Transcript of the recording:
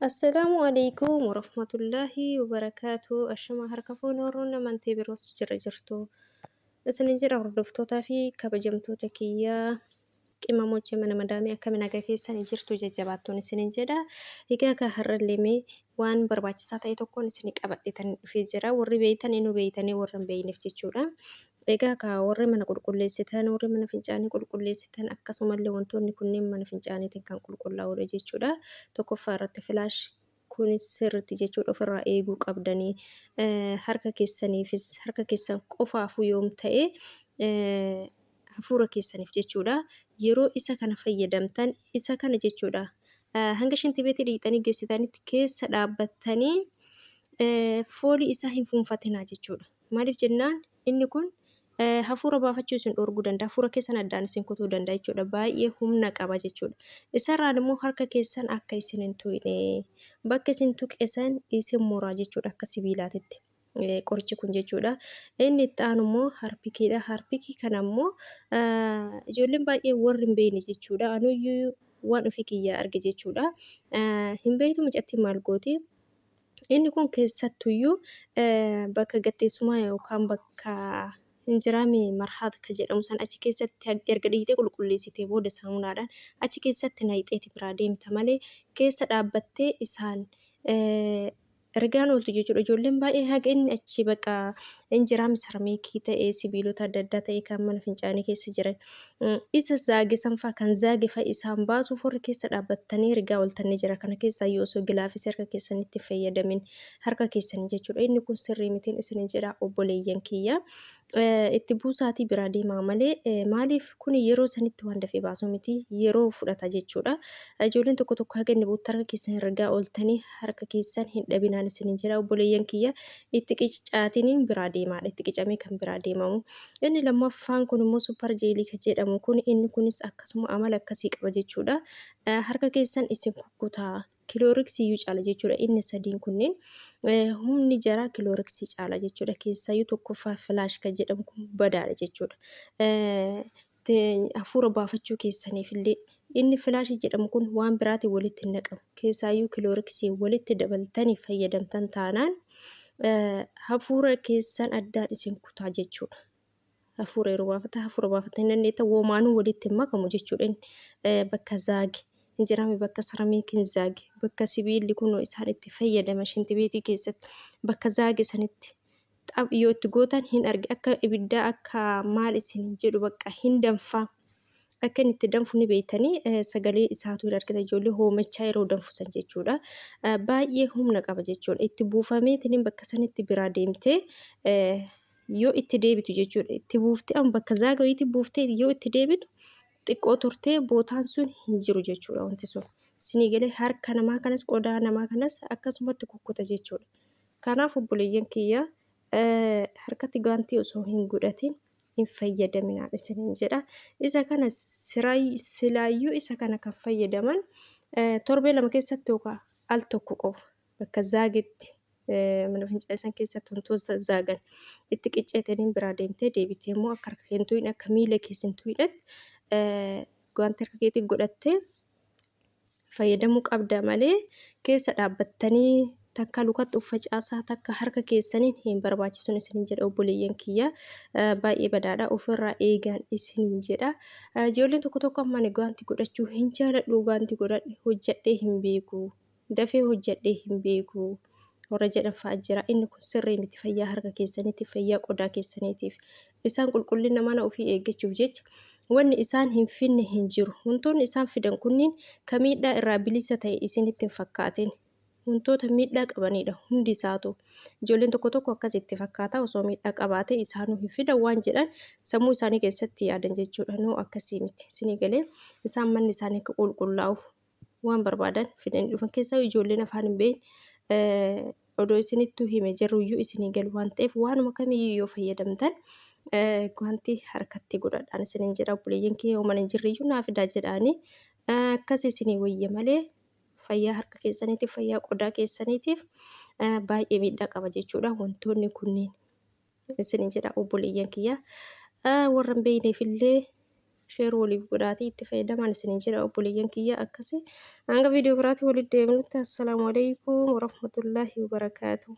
Assalaamu alaikum warahmatullaahi wabarakaatu. Ashama harka fuune warroonni amantee biroos jira jirtu. Isinin jedha hordoftootaa fi kabajamtoota kiyyaa qimamochee mana madaamii akkami nagaa keessanii jirtu jajjabaattuun isinin jedha. Egaa ka har'allee mee waan barbaachisaa ta'e tokkoon isinii qabadheetan dhufee jira. Warri beeytan inuu beeytanii warra hin beeyneef jechuudha. Egaa kaa warri mana qulqulleessitan, warri mana fincaanii qulqulleessitan akkasumallee wantoonni kunneen mana fincaaniitiin kan qulqullaa'udha jechuudha. Tokkoffaa irratti filaash kunis sirriitti jechuudha ofirraa eeguu qabdanii harka keessaniifis harka keessan qofaafuu yoom ta'e hafuura keessaniif jechuudha. Yeroo isa kana fayyadamtan isa kana jechuudha. Hanga shintibeetii dhiqxanii geessitanitti keessa dhaabbattanii foolii isaa hin fuunfatinaa jechuudha. Maaliif jennaan inni kun hafuura baafachuu isin dhoorguu danda'a. Hafuura keessan addaan isin kutuu danda'a jechuudha. Baay'ee humna qaba jechuudha. Isarraan immoo harka keessan akka isin hin tuqne bakka isin tuqe san isin muraa jechuudha akka sibiilaatitti. Qorichi kun jechuudha. Inni itti aanu immoo harpikiidha. Harpikii kana immoo ijoolleen baay'ee warri hin beekne jechuudha. Anuyyuu waan ofii kiyyaa arge jechuudha. Hin beektu mucattiin maal gooti? Inni kun keessattuyyuu bakka gatteessumaa yookaan bakka injiraami marhaat ka jedhamu san achi keessatti erga dhiqxee qulqulleessitee booda saamunaadhaan achi keessatti nayxeeti biraa deemta malee keessa dhaabbattee isaan rigaan ooltu jechuudha. Ijoolleen baay'ee haga inni achi bakka injiraami sarmeekii ta'ee sibiilota adda addaa ta'e kan mana fincaanii keessa jiran Isa zaage san fa'a kan zaage fa'a isaan baasuuf warri keessa dhaabbattanii rigaa ooltan ni jira. Kana keessaa yoo osoo gilaafis harka keessanitti hin fayyadamin harka keessanii jechuudha. Inni kun sirrii mitiin isinin jedha obboleeyyan kiyya. Itti buusaatii biraa deemaa malee maaliif kun yeroo sanitti waan dafee baasuu miti yeroo fudhata jechuudha. Ijoolleen tokko tokko haga inni buutti harka keessan rigaa ooltanii harka keessan hin dhabinaan isinin jedha obboleeyyan kiyya. Itti qiccaatiniin biraa deemaadha. Itti qicamee kan biraa deemamu. Inni lammaffaan kun immoo super jeelii kan jedhamu kun inni kunis akkasuma amala akkasii qaba jechuudha. Harka keessan isin kukkutaa. Kilooriksii iyyuu caala jechuudha. Inni sadiin kunneen humni jaraa kilooriksii caala jechuudha. Keessaayyuu tokkoffaa filaash kan jedhamu kun badaadha jechuudha. Hafuura baafachuu keessaniif illee inni filaashii jedhamu kun waan biraatiin walitti hin naqamu. Keessaayyuu kilooriksii walitti dabaltanii fayyadamtan taanaan hafuura keessan addaan isin kutaa jechuudha. Hafuura yeroo baafatan hafuura baafatan hin dandeettan womaanuu walitti hin makamu jechuudha. Bakka zaage hin jedhame bakka saramiikiin zaage bakka sibiilli kunoo isaan itti fayyadaman shintibeetii keessatti bakka zaage sanitti xaph yoo itti gootan hin arge akka ibiddaa akka maal isin jedhu bakka hin danfaa. Akka inni itti danfu ni beektanii sagalee isaatu hin argita ijoollee hoomachaa yeroo danfu san jechuudha. Baay'ee humna qaba jechuudha. Itti buufameetiin bakka sanitti biraa deemtee yoo itti deebitu jechuudha. Itti buuftee amma bakka zaaga wayiitti buuftee yoo itti deebitu xiqqoo turtee bootaan sun hin jiru jechuudha wanti sun. Sinii galee harka namaa kanas qodaa namaa kanas akkasumatti kukkuta jechuudha. Kanaaf obboleeyyan kiyya harkatti gaantii osoo hin godhatin hin fayyadaminaa isiniin jedha. Isa kana silaayyuu isa kana kan fayyadaman torbee lama keessatti yookaan al tokko qofa bakka zaagetti mana fincaa'ii san keessatti wantoota zaagan itti qicceetaniin biraa deemtee deebitee immoo akka harka kee hin tuqne akka miila kees hin tuqnetti gaantii harka keetii godhattee fayyadamuu qabda malee keessa dhaabbattanii takka lukatti of facaasaa takka harka keessaniin hin barbaachisuun isinin jedha obboleeyyan kiyya baay'ee badaadha ofirraa eegaan isinin jedha ijoolleen tokko tokko amma ani gaanti godhachuu hin jaaladhu gaanti godhadhe hojjadhee hin beeku dafee hojjadhee hin beeku warra jedhan fa'a jira inni kun sirrii miti fayyaa harka keessaniitiif fayyaa qodaa keessaniitiif isaan qulqullina mana ofii eeggachuuf jecha Wanni isaan hin finne hin jiru. Wantoonni isaan fidan kunniin ka miidhaa irraa bilisa ta'e isinitti hin fakkaatin. Wantoota miidhaa qabaniidha hundi isaatu. Ijoolleen tokko tokko akkas itti fakkaata osoo miidhaa qabaatee isaanuu hin fidan waan jedhan sammuu isaanii keessatti yaadan jechuudha. No akkasii miti. Isinii galee isaan manni isaanii akka qulqullaa'uuf waan barbaadan fidanii dhufan keessaa ijoolleen afaan hin beekne odoo isinittuu hime jirruyyuu isinii galu waan ta'eef waanuma kamiyyuu yoo fayyadamtan guantii harkatti godhadhaan isinin jedha obboleeyyan kiyya yoo mana hin jirreyyuu naa fidaa jedhaanii akkas isinii wayya malee fayyaa harka keessaniitiif fayyaa qodaa keessaniitiif baay'ee miidhaa qaba jechuudha wantoonni kunniin isinin jedha obboleeyyan kiyya warra hin beekneef illee Share waliif godhaatii itti fayyadamaan isiniin jedha obboleeyyan kiyya akkasi. Hanga viidiyoo biraatti walitti deebinutti assalaamu alaikum warahmatullaahi wabarakaatuh.